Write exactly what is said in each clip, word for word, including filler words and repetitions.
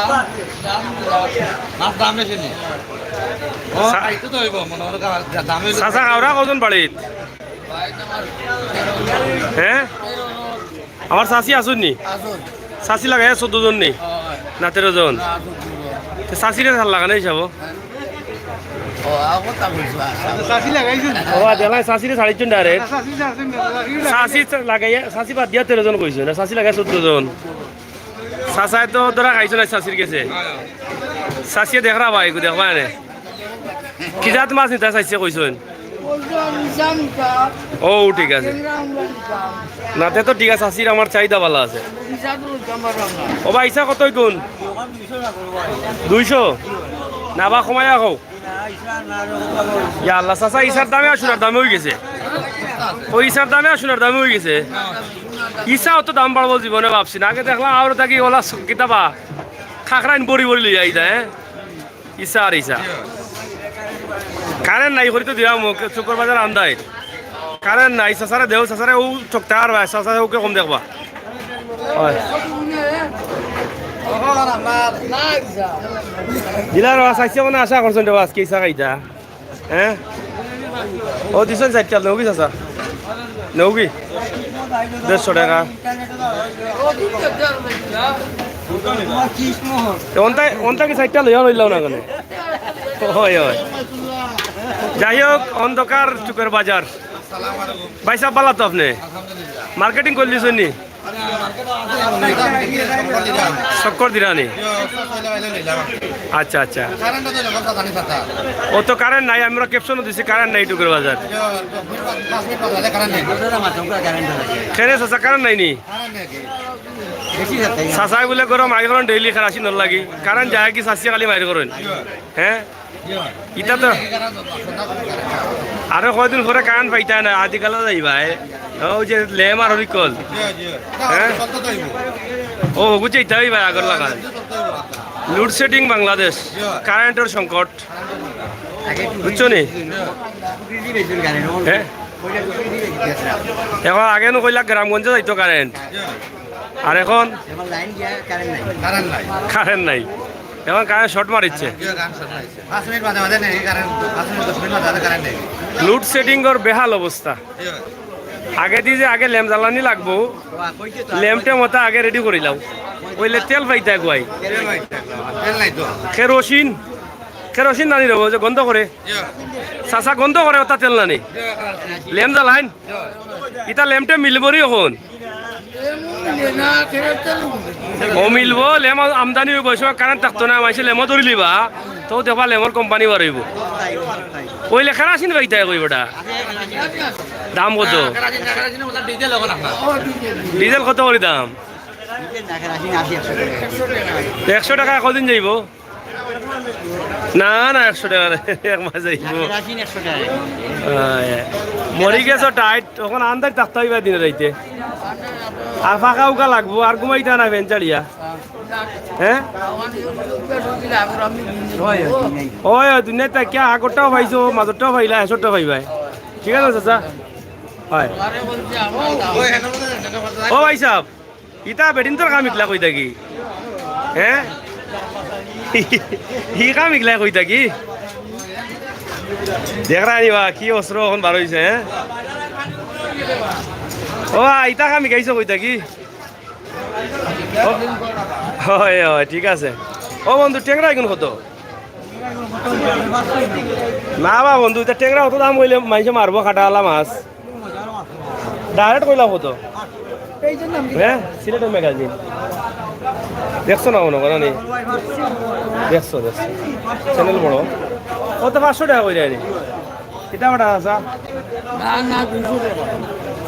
মাছ দাম বেশি নি। ও, সা- খাইতে তো হইব, মনে হয় গা-, দাম হইব। চাচা, খাওরা কয়জন বাড়িত? হ্যাঁ? আমার চাচি আছইন নি? আছইন। চাচি লাগাইয়া চৌদ্দ জন নি? হয়। না, তেরো জন। না, চৌদ্দ জন। তে চাচিরে চার লাগানো হিসাব? ও, আ, কথা বলছো, আচ্ছা। ও, দেখলাম চাচিরে চারিজন direct। চাচি লাগাইয়া, চাচি বাদ দিয়া তেরো জন কইছো না, চাচি লাগাইয়া চৌদ্দ জন। চাচায় তো ধরা খাইছো না চাচির গেছে। চাচিয়ে দেখরা ভাই, দেখবা নে। কি জাত মাছ নিতা চাইছে কইছইন? ও, ঠিক আছে। না, তে তো ঠিক আছে, চাচির আমার চাহিদা ভালা আছে। ও ভাই, ইছা কত অইগুন? দুইশো? না বা কমাইয়া কও। ইয়া আল্লাহ, চাচা, ইছার দামে আর সোনার দামে অইগেছে। ও, ইছার দামে আর সোনার দামে অইগেছে। ইছা অত দাম বাড়বো জীবনে ভাবছি না। আগে দেখলাম আর থাকি ওলা স-, কিতাবা খাখরাইন বড়ি বড়ি লইয়া আইতা, হ্যাঁ? ইছা আর ইছা। কারেন্ট নাই, করি তো দিলাম, ওকে, শুক্রবাজার আন্দাই। কারেন্ট নাই, চাচারে দেও, চাচারে ও ঠকতে আর ভাই, চাচারে ওকে কম দেখবা। হয়। দিলার বাস আইছে মানে আশা করছেন রে বাস, কি ইছা খাইতা? হ্যাঁ? ও দিছেন চারটা, নেওগি চাচা? নেওগি? দেড়শো টাকা। অন্তা, অন্তা কি চারটা লইয়া লইলাও না কেন? হয়, হয়। যাই হোক, অন্ধকার চুকের বাজার। ভাই সাহেব, ভালা তো আপনি? মার্কেটিং করে দিছেন নি? চক্কর দিরানি? আচ্ছা, আচ্ছা। ও তো কারেন্ট নাই, আমরা ক্যাপশনও দিছি, কারেন্ট নাই টুকুর বাজার। কেনে চাচা, কারেন্ট নাই নি? চাচাই বুলে গরম আগে কারণ ডেইলি খেরাসি নল লাগি। কারেন্ট যায় কি চাচিয়ে খালি মাইর করেন? হ্যাঁ? ইতা তো আরো কয়দিন পরে কারেন্ট পাইতা না, আদিকালা যাইবা, এ? ওই যে লেম আর হরিকল। হ্যাঁ? ও, বুঝছি, ইতা হইবা আগর লাগান। লোডশেডিং বাংলাদেশ, কারেন্টের সংকট। বুঝছো নি? হ্যাঁ? এখন আগে নু কইলা গ্রামগঞ্জে যাইতো কারেন্ট, আর এখন কারেন্ট নাই। এখন কারেন্ট শর্ট মারিচ্ছে। পাঁচ মিনিট মাঝে মাঝে নেই কারেন্ট, পাঁচ মিনিট, দশ মিনিট মাঝে মাঝে কারেন্ট নেই। লোডশেডিং ওর বেহাল অবস্থা। আগেদি যে আগে লেম জ্বালানি লাগবো, লেমটে মতো আগে রেডি করিলাও, ওইলে তেল পাইতা গুয়াই। তেল নাই তো। কেরোসিন, কেরোসিন নানি রবো যে গন্ধ করে। চাচা, গন্ধ করে, ওটা তেল নানি। লেম জ্বালাইন, ইটা লেমটে মিলবো রে এখন। ও মিলবো, লেম আমদানি হইব, ওই সময় কারেন্ট থাকতো না, মাইসে লেমও ধরি লিবা, তো দেখবা লেমর কোম্পানি বার হইব। ওই লেখার আসিন ভাই, তাই কইব ওটা। দাম কত? ডিজেল কত করে দাম? একশো টাকা কদিন যাইব? না, না, একশো টাকা না, এক মাস যাইব। আয়, মরি গেছো টাইট, তখন আন্দাজ থাকতে হইবা দিনে রাইতে। আর ফাঁকা উকা লাগবো, আর ঘুমাইতা না ফ্যান চালিয়া। হ্যাঁ? ওই, ওই, দুনিয়াত কিয়া আগরটাও পাইছো, মাজরটাও পাইলা, এসরটাও পাইবায়। ঠিক আছে, চাচা? হয়। ও ভাই সাহেব, ইতা বেটিন্তর কাম ইকলা কই থাকি? হ্যাঁ? হি কাম ইকলা কই থাকি? দেখরা নি বা, কি অস্ত্র অখন বার অইছে, হ্যাঁ? ও, ইতা কাম ইকাইছো কই থাকি? ও, হয়, হয়, ঠিক আছে। ও বন্ধু, টেংরা ইগুন কত? না বা বন্ধু, ইতা টেংরা অত দাম অইলে মাইনষে মারবো কাটাআলা মাছ। ডাইরেক্ট কইলা কত? হ্যাঁ, সিলেটের ম্যাগাজিন। দেখছো না মনে করো নি? দেখছো, দেখছো। চ্যানেল বড়। কত পাঁচশো টাকা কইরা নি? কিতা বেটা চাচা? না, না, দুইশো টাকা।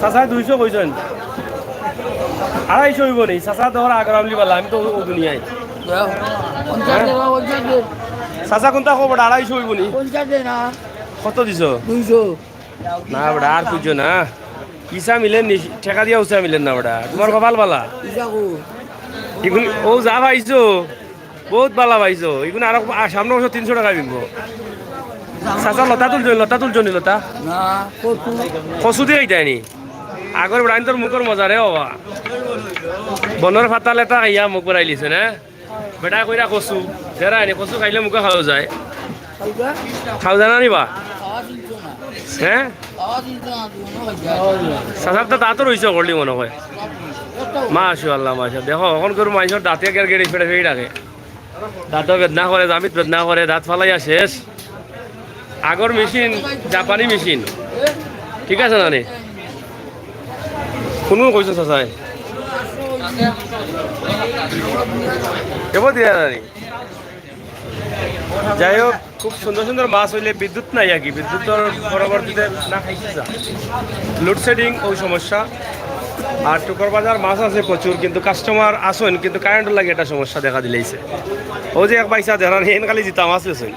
চাচা দুইশো কইছেন? আড়াইশো অইব নি? চাচা তো আগর আমলি বালা, আমি তো ও দুনিয়ায়। পঞ্চাশ টাকা, পঞ্চাশ দে। চাচা কোনটা খবর? আড়াইশো অইব নি? পঞ্চাশ দে না। কত দিছো? দুইশো। না বেটা, আর খুঁজো না। ইসা মিলে নি, ঠেকা দিয়া উসা মিলে না বেটা। তোমার কপাল বালা। ইসা কো? ইগুন, ও যা পাইছো, বহুত বালা পাইছো। ইগুন আরো, আ, সামনে বছর তিনশো টাকা বিকবো। চাচা লতা তুলছো নি, লতা তুলছো নি, লতা? না, কচু। কচু দিয়ে খাইতায় নি? আগর বেটাইন্তর মুখর মজা রে বাবা। বনর পাতা লেতা খাইয়া মুখ ভরাইলিছে না? বেটা কইরা কচু, যারা আনি কচু খাইলে মুখে খাওয়া যায়। খাওয়া যায় না নি বা? হ্যাঁ? চাচার তো দাঁতও রইছে করলি মনে হয়। মাশাআল্লাহ, মাশাআল্লাহ। দেখো, অখন গরু মাইনষর দাঁতে গেড় গেড়ে ফেড়ে ফেড়ে রাখে। দাঁতও বেদনা করে, জামিত বেদনা করে, দাঁত ফালাইয়া শেষ। আগর মেশিন, জাপানি মেশিন। ঠিক আছে না নি? কুনু কইছো চাচায়? এবার দিয়া না নি? যাই হোক, খুব সুন্দর সুন্দর মাছ অইলে বিদ্যুৎ নাই আর কি, বিদ্যুতের পরবর্তীতে না খাইছে যা। লোডশেডিং ওই সমস্যা। আর টুকর বাজার মাছ আছে প্রচুর, কিন্তু কাস্টমার আসেন, কিন্তু কারেন্টর লাগি একটা সমস্যা দেখা দিলাইছে। ও যে এক পয়সা ধরার হেন খালি জিতা মাছ বেছেন।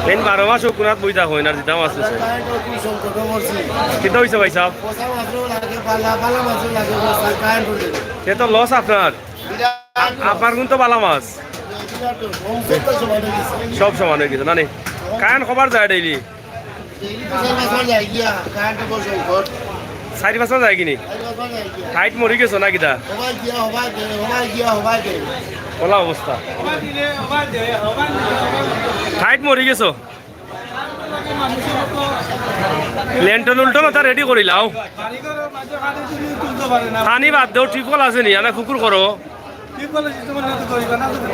হেন বারো মাস ও কুনাত বই থাকইন আর জিতা মাছ বেছেন। কিন্তু অইছে ভাই সাহেব? সে তো লস আপনার। আপনার কিন্তু বালা মাছ। সব সমান অই গেছে, না নি? কারেন্ট কবার যায় ডেইলি? চাইর পাঁচবার যায় কিনি? টাইট মরি গেছো না কিতা? ওলা অবস্থা। টাইট মরি গেছো। লেন্টন উল্টন ওটা রেডি করিলাও। পানি বাদ দেও, টিউবওয়েল আছে নি? আরে পুকুর করো।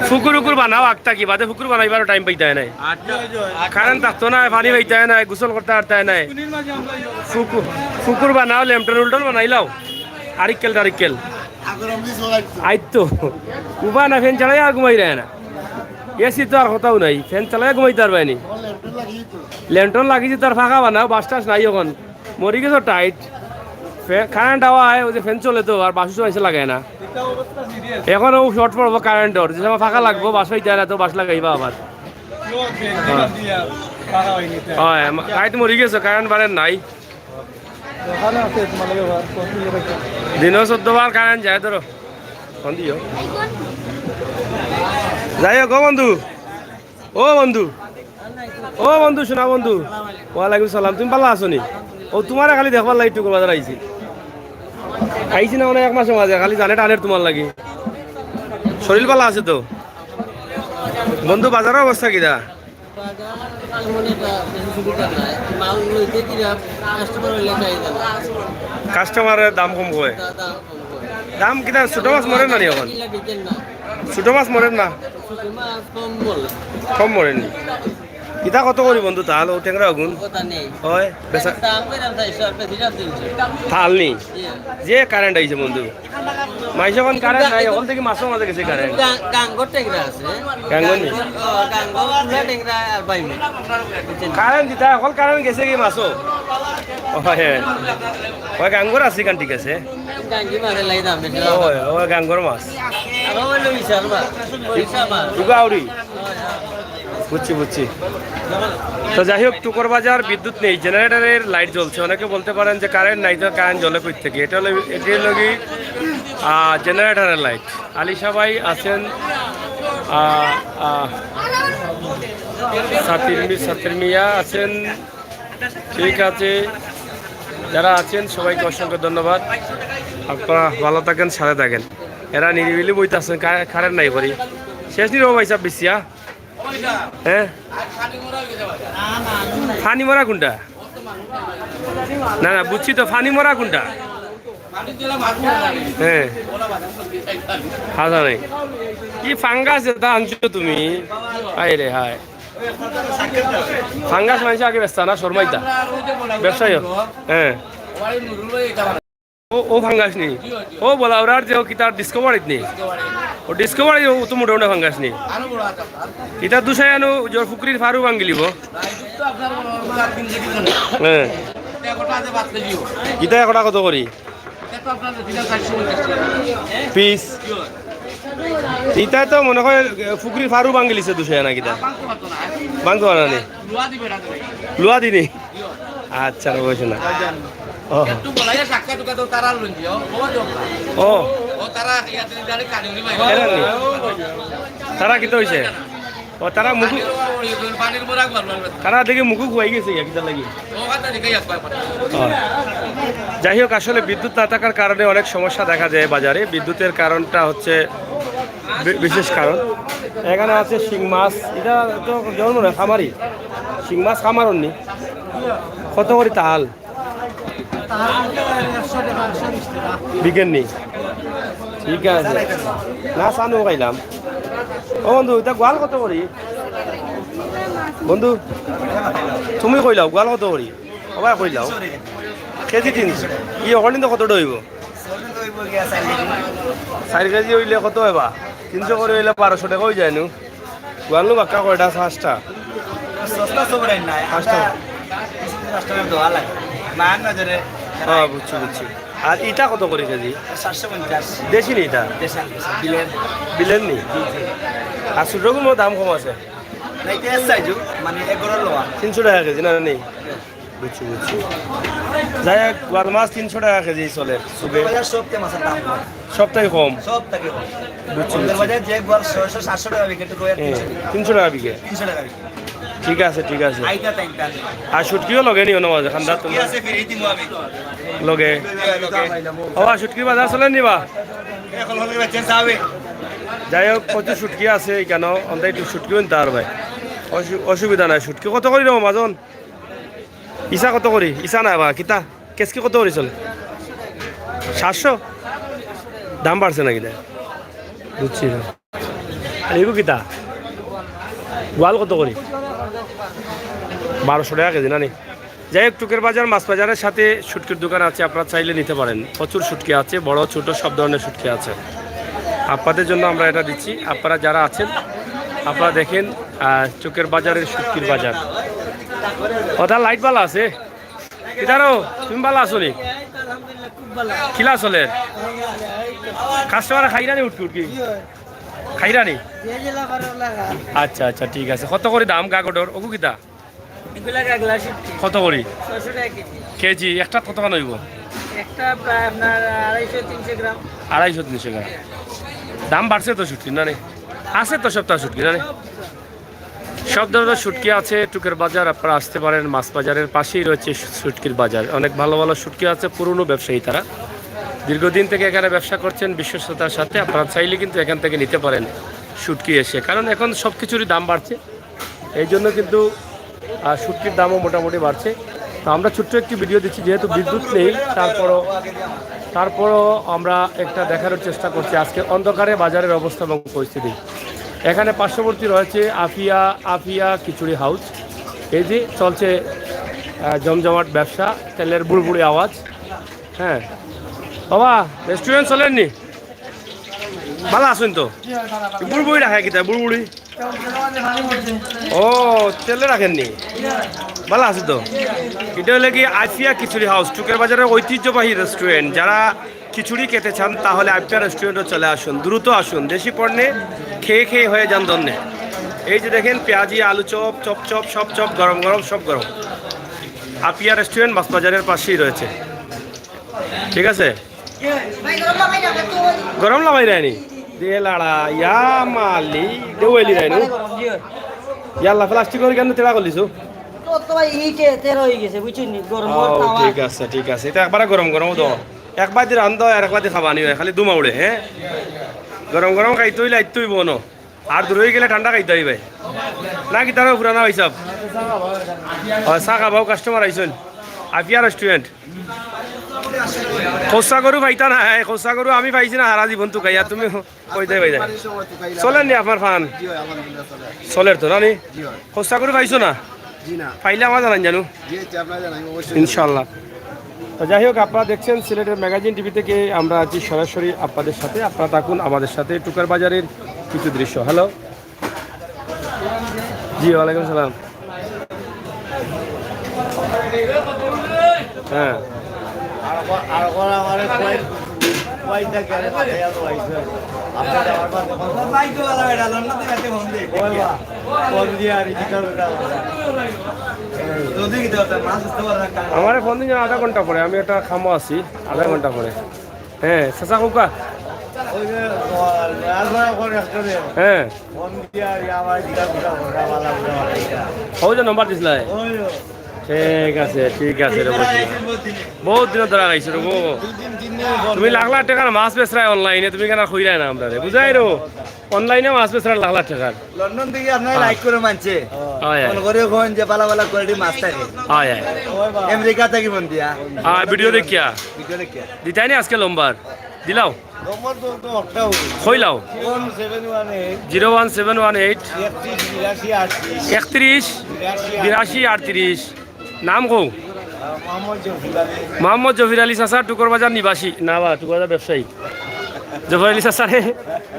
পুকুর উকুর বানাও, আগ থাকি বাদে পুকুর বানাইবার টাইম পাইতায় নায়। কারেন্ট থাকতো নায়, পানি পাইতায় নায়, গোসল করতে পারতায় নায়। পুকুর, পুকুর বানাও, লেমটন উল্টন বানাইলাও। আরিক্কেল টারিক্কেল। আইতো। উবা না, ফ্যান চালাইয়া ঘুমাই রায় না। এসি তো আর কথাও নাই, ফ্যান চালাইয়া ঘুমাইতে পারবায় নি। লেন্টন লাগিছে, তার ফাঁকা বানাও, বাস টাস নাই অখন। মরি গেছো টাইট। ফ্যা-, কারেন্ট হাওয়া আয়, ওই যে ফ্যান চলে তো, আর বাসু চলাইছে লাগে না। এখন ও শর্ট পড়বো কারেন্টর, যে সময় ফাঁকা লাগবো, বাস পাইতে না তো বাস লাগাইবা আবার। হয়, মা-, টাইট মরি গেছো, কারেন্ট বারেন্ট নাই। দিনও চোদ্দ বার কারেন্ট যায় ধরো। ফোন দিও। যাই হোক, ও বন্ধু, ও বন্ধু, ও বন্ধু, শোনা বন্ধু। ওয়ালাইকুম সালাম, তুমি ভালা আছো নি? ও, তুমারে খালি দেখবার লাগি টুকর বাজার আইছি। আইছি না মানে এক মাসর মাঝে, খালি জানে টানের তুমার লাগি। শরীর ভালা আছে তো? বন্ধু, বাজারর অবস্থা কিতা? বাজার তেমন একটা বেশি সুবিধা নাই। মাল লইতে কিনা কাস্টমার অইলে চাহিদা না। কাস্টমারের দাম কম কয়। দা-, দাম কম করে। দাম কিতা ছোট মাছ মরে না নি অখন? কিলা বিকেন না। ছোট মাছ মরে না? ছোট মাছ কম মরে। কম মরে নি? ইতা কত করি বন্ধু তাল ও টেংরা অগুন? কথা নেই। হয়, বেচা- দাম কইরাম চাইরশো, আর বেশি দাম তিনশো। তাল নি? জি। যে কারেন্ট আইছে বন্ধু। মাইনষে অখন কারেন্ট নাই, অখন থাকি মাছর মাঝে গেছে কারেন্ট। গা-, গাঙ্গর টেংরা আছে। গাঙ্গর নি? গাঙ্গর, ও, গাঙ্গর, পুরা টেংরা আর বাইমে। বুঝছেন? কারেন্ট দিতা, অখন কারেন্ট গেছে কি মাছও? ও, হয়, হয়। ওই গাঙ্গর আছে কান, ঠিক আছে। গাঙ্গি মাছের লাগি দাম বেশি। ওই, ওই গাঙ্গর মাছ। আর ওই লইছে আর মাছ। লইছে মাছ। দুগা আউরি। বুঝছি, বুঝছি। তো যাই হোক, টুকর বাজার বিদ্যুৎ নেই, জেনারেটরের লাইট জ্বলছে। অনেকে বলতে পারেন যে কারেন্ট নাই, তো কারেন্ট জ্বলে কই থেকে? এটা হলো, এটি হলো কি, আহ, জেনারেটরের লাইট। আলিশা ভাই আছেন, আহ, আহ, সাতির মি-, সাতির মিয়া আছেন, ঠিক আছে। যারা আছেন সবাইকে অসংখ্য ধন্যবাদ। আপনারা ভালো থাকেন, সাথে থাকেন। এরা নিরিবিলি বইতে আছেন, কা-, কারেন্ট নাই করি। শেষ নি রে ভাই সাহেব বিছিয়া? হ্যাঁ? ফানি মরা কোনটা? না, না, বুঝছি তো, ফানি মরা কোনটা? হ্যাঁ। হাছা নাই। কি ফাঙ্গাস যেটা আনছো তুমি? হায় রে হায়। ফাঙ্গাস মানষে আগে বেচতা না, শরমাইতা। ব্যবসায়ী। হ্যাঁ। ও, ও ফাঙ্গাস নি? ও বলা ওরার যে ও কিতা ডিসকভারিত নি? ও ডিসকভারি ও তো মোটা মোটা ফাঙ্গাস নি? ইতা দুষাই আনো, জোর ফুকরির ফারু ভাঙ্গিলিব। হ্যাঁ। ইতা একটা কত করি? পিস। ইতা তো মনে হয় ফুকরির ফারু ভাঙ্গিলিছে দুষাই আনা কিতা? ভাঙতে পারে না নি? লুয়া দিনি? আচ্ছা, রইছে না। ও। একটু বলাইয়া সাক্ষাৎ উকা তো তারা লইন দিও। ও। ও তারা ইয়াতে গাড়ি কালি উনি ভাই। এরা নি? তারা কিতা অইছে? ও, তারা মুকু-, পানির মরা একবার বলবে। তারা দেখি মুকু খুয়াই গেছে, ইয়া, কিতার লাগি? ও কথা দেখে একবার। ও। যাই হোক, আসলে বিদ্যুৎ না থাকার কারণে অনেক সমস্যা দেখা যায় বাজারে। বিদ্যুতের কারণটা হচ্ছে বি- বিশেষ কারণ। এখানে আছে শিং মাছ, ইটা তো জন্ম না, খামারি। শিং মাছ খামারর নি? কত করি তাহাল? বিকেন নি? ঠিক আছে। না, চানু খাইলাম। ও বন্ধু, ইটা গোয়াল কত করি? বন্ধু, তুমি কইলাও, গোয়াল কত করি? ও ভাই, কইলাও। কেজি তিনশো। ই অকদিন তো কতটা অইবো? চাইর কেজি অইলে কত অইবা? তিনশো করি অইলে বারোশো টেকা অইযায় নু। গোয়াল নু বাক্কা কয়টা? পাঁচটা। সস্তা সবরাই নাই। পাঁচটা। আমরা কিছু কাস্টমার দোয়া লাগে। মার নজরে। হ্যাঁ, বুঝছি, বুঝছি। আর ইটা কত করি কেজি? সাতশো পঞ্চাশ। দেশি নি ইটা? দেশাল, দেশাল। বিলের। বিলের নি? আর ছোটগুলোর দাম কম আছে? না, ইটা এস সাইজু, মানে এক গরুর লোয়া। তিনশো টেকা কেজি না, না, নেই? বুঝছি, বুঝছি। যাই হোক, গোয়াল মাছ তিনশো টেকা কেজি চলে, সুবে। বাজার সবতে মাছের দাম কম। সবটাই কম? সব থেকে কম। বুঝছি, বন্দর বুঝছি। বাজার যে গোয়াল ছয়শো, সাতশো টেকা বিকে, তো গোয়াল হ্যাঁ, তিনশো টেকা। তিনশো টেকা বিকে। ঠিক আছে, ঠিক আছে। আইতা তাই তাই। আর শুটকিও লগে নিও না মাঝে, খান্দা শুটকি তোমরা। আছে, ফিরিয়ে দিমু আমি। লগে। লগে। ও, শুটকি বাজার চলে নিবা? এখন হলে বেচেন যাবে। যাই হোক, প্রচুর শুটকি আছে এখানে, অন্তাই একটু শুটকিও নিতে পারবে। অসু-, অসুবিধা নাই। শুটকি কত করি রে মাজন? ইসা কত করি? ইসা না বা, কিতা? কেসকি কত করি চলে? সাতশো? দাম বাড়ছে নাকি তা? বুঝছি না। আর এগু কিতা? গোয়াল কত করি? বারোশো টেকা কেজি না নি? যাই হোক, টুকের বাজার, মাছ বাজারের সাথে শুটকির দোকান আছে, আপনারা চাইলে নিতে পারেন। প্রচুর শুটকি আছে, বড় ছোট সব ধরনের শুটকি আছে। আপনাদের জন্য আমরা এটা দিচ্ছি। আপনারা যারা আছেন, আপনারা দেখেন, আহ, টুকের বাজারের শুটকির বাজার। ওটা লাইট বালা আছে? কিতারো, তুমি বালা আছো নি? কিলা চলে? কাস্টমার খাইরা নি উঠকি উঠকি? খাইরা নি? আচ্ছা, আচ্ছা, ঠিক আছে। কত করি দাম গাগডর? ওগু কিতা? এগুলা গাগলা শুটকি। কত করি? ছয়শো টাকা কেজি। কেজি? একটা কতখান অইবো? একটা প্রায় আপনার আড়াইশো তিনশো গ্রাম। আড়াইশো তিনশো গ্রাম। দাম বাড়ছে তো শুটকি না রে? আছে তো সপ্তাহ শুটকি না রে? সব ধরনের শুটকি আছে টুকের বাজার, আপনারা আসতে পারেন। মাছ বাজারের পাশেই রয়েছে শুটকির বাজার, অনেক ভালো ভালো শুটকি আছে। পুরনো ব্যবসায়ী তারা, দীর্ঘদিন থেকে এখানে ব্যবসা করছেন বিশ্বস্ততার সাথে। আপনারা চাইলে কিন্তু এখান থেকে নিতে পারেন শুটকি এসে, কারণ এখন সব কিছুরই দাম বাড়ছে, এই জন্য কিন্তু আহ, শুটকির দামও মোটামুটি বাড়ছে। তো আমরা ছোট্ট একটি ভিডিও দিচ্ছি, যেহেতু বিদ্যুৎ নেই, তারপরও তারপরও আমরা একটা দেখানোর চেষ্টা করছি আজকে অন্ধকারে বাজারের অবস্থা এবং পরিস্থিতি। এখানে পার্শ্ববর্তী রয়েছে আফিয়া আফিয়া খিচুড়ি হাউস। এই যে চলছে আহ, জমজমাট ব্যবসা, তেলের বুড়বুড়ি আওয়াজ। হ্যাঁ বাবা, রেস্টুরেন্ট চলেননি? ভালো আছেন তো? বুড়বুড়ি রাখে কিতা বুড়বুড়ি? ও, তেলে রাখেননি? ভালো আছে তো? এটা হলো কি আফিয়া খিচুড়ি হাউস, টুকের বাজারের ঐতিহ্যবাহী রেস্টুরেন্ট। যারা খিচুড়ি খেতে চান, তাহলে আফিয়া রেস্টুরেন্টে চলে আসুন, দ্রুত আসুন। দেশি পণ্যে খেয়ে খেয়ে হয়ে যান ধন্যে। এই যে দেখেন, পেঁয়াজি, আলু চপ, চপ চপ, সব চপ, গরম গরম, সব গরম। আফিয়া রেস্টুরেন্ট মাছ বাজারের পাশেই রয়েছে, ঠিক আছে? গরম লামাই রায়নি? দে লাড়া, ইয়া মালি, দে ওয়েলি রায়নু। ইয়াল্লা, প্লাস্টিকর কেনে তেড়া করলিছো? তো, তো ভাই, ইটে তেড়া অই গেছে, বুঝছইন নি? গরম ও, গরম তাওয়া। ঠিক আছে, ঠিক আছে। ইটা একবারে গরম গরম তো। এক বাদি রান্ধো আর এক বাদি খাবানি অয়, খালি ধুমা উড়ে, হ্যাঁ? গরম গরম খাইতে অইলে আইতে অইবো নু। আর দূর অই গেলে ঠান্ডা খাইতে অইবো। না কিতা রে পুরানা ভাইসাব? ও, চা খাবাও, কাস্টমার আইছইন। আফিয়া রেস্টুরেন্ট। খোসা গরু পাইতা না, হ্যাঁ, খোসা গরু আমি পাইছি না হারা জীবন তুকাইয়া, তুমি কই দেয়, কই দেয়। চলের নি আপনার ফান? জি ভাই, আলহামদুলিল্লাহ চলে। চলের তো, না নি? জি ভাই। খোসা গরু পাইছো না? জি না। পাইলে আমার জানান জানু। জি, জি, আপনারা জানান, অবশ্যই। ইনশাআল্লাহ। তো যাই হোক, আপনারা দেখছেন সিলেটের ম্যাগাজিন টিভি থেকে, আমরা আছি সরাসরি আপনাদের সাথে। আপনারা থাকুন আমাদের সাথে। টুকার বাজারের কিছু দৃশ্য। হ্যালো। জি, ওয়ালাইকুম সালাম। হ্যাঁ। আর কো-, আর কোন আমারে কয়, কয় টাকা আরে পাঠাইয়া তো আইছে। আপনার আমার পাশে ফোন। ভাই তো ভালো বেটা, লন্ডন থেকে ফোন দিয়ে। ওই বা, ফোন দিয়ে আর কি করবে না? যদি কি দরকার, মাছ আসতে পারে না। আমারে ফোন দিন আধা ঘন্টা পরে, আমি একটা কামো আছি, আধা ঘন্টা পরে। হ্যাঁ, চাচা কউক্কা। ওই যে, ও, রাজমারা করে একটা দে। হ্যাঁ। ফোন দিয়া, ইয়া, আমার দিদা, দিদা, ওরা, ওরা, ওরা। ওই যে নম্বর দিছিলা। ওই যে। ঠিক আছে, ঠিক আছে রে বন্ধু। বহুত দিন ধরে খাইছো রে গো। তুমি লাখ লাখ টাকার মাছ বেচরায় অনলাইনে, তুমি কেন কইরায় না আমরারে? বুঝাই রো, অনলাইনে মাছ বেচরায় লাখ লাখ টাকার। লন্ডন থাকি আপনারে হ্যাঁ। লাইক করে মানছে। হয়, হয়। ফোন করে কইন যে ভালা ভালা কোয়ালিটি মাছ থাকে। হয়, হয়। আমেরিকা থাকি ফোন দিয়া। হ্যাঁ, ভিডিও দেখিয়া। ভিডিও দেখিয়া। দিতাই নি আজকে লম্বার? দিলাও। নম্বর তো, তো একটা হবে। কইলাও। One seven one eight. Zero one seven one eight. একত্রিশ বিরাশি আটত্রিশ। একত্রিশ বিরাশি আটত্রিশ। নাম কও? আহ, মোহাম্মদ জফির আলী। মোহাম্মদ জফির আলী চাচা, টুকর বাজার নিবাসী। না বা, টুকর বাজার ব্যবসায়ী। জফির আলী চাচারে,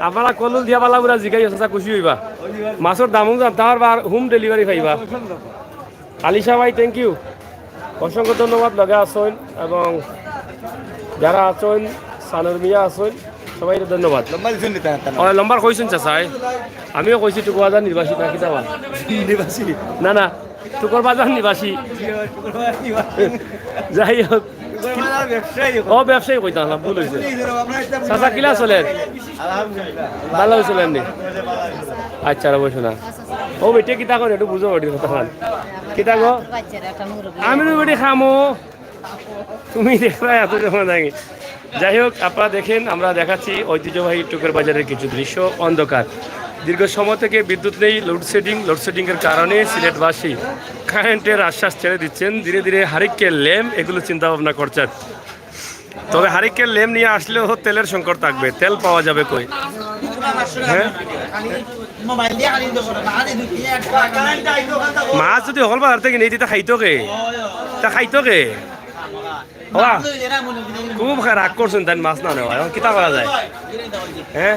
আপনারা কলুল দিয়া বালা বুরা জিগাই, চাচা খুশি হইবা। মাছর দামও জানতা পারবা, আর হোম ডেলিভারি পাইবা। আলিশা ভাই, thank you, অসংখ্য ধন্যবাদ। লগে আছইন এবং যারা আছইন, সানুর মিয়া আছইন, সবাইরে ধন্যবাদ। লম্বা দিছইন নি তারা, তারা? ওরা লম্বার কইছইন চাচায়, আমিও কইছি টুকর বাজার নিবাসী না কিতা বা? নিবাসী। না, না, টুকর বাজার নিবাসী। যাই হোক। ও, ব্যবসায়ী কইতাম না, ভুল হইছে। চাচা, কিলা চলের? আলহামদুলিল্লাহ। ভালা চলের নি? আচ্ছা, রে বসো না। ও বেটি, কিতা করে একটু বুঝো বেটি কথা খান। কিতা গো? আমি তো বেটি খামো। তুমি দেখবা এত সময় থাকি। যাই হোক, আপনারা দেখেন, আমরা দেখাচ্ছি ঐতিহ্যবাহী টুকর বাজারের কিছু দৃশ্য। অন্ধকার, দীর্ঘ সময় থেকে বিদ্যুৎ নেই, লোডশেডিং। লোডশেডিংয়ের কারণে সিলেটবাসী কারেন্টের আশ্বাস ছেড়ে দিচ্ছেন। ধীরে ধীরে হারিকেন, লেম এগুলো চিন্তা ভাবনা করছেন। তবে হারিকেন, লেম নিয়ে আসলেও তেলের সংকট থাকবে, তেল পাওয়া যাবে কই? হ্যাঁ, মাছ যদি হকল বাজার থেকে নেই, তা খাইতো কে? তা খাইতো কে? ওবা, খুব খা-, রাগ করছেন, তাই মাছ না নেওয়া। এখন কিতা করা যায়? হ্যাঁ?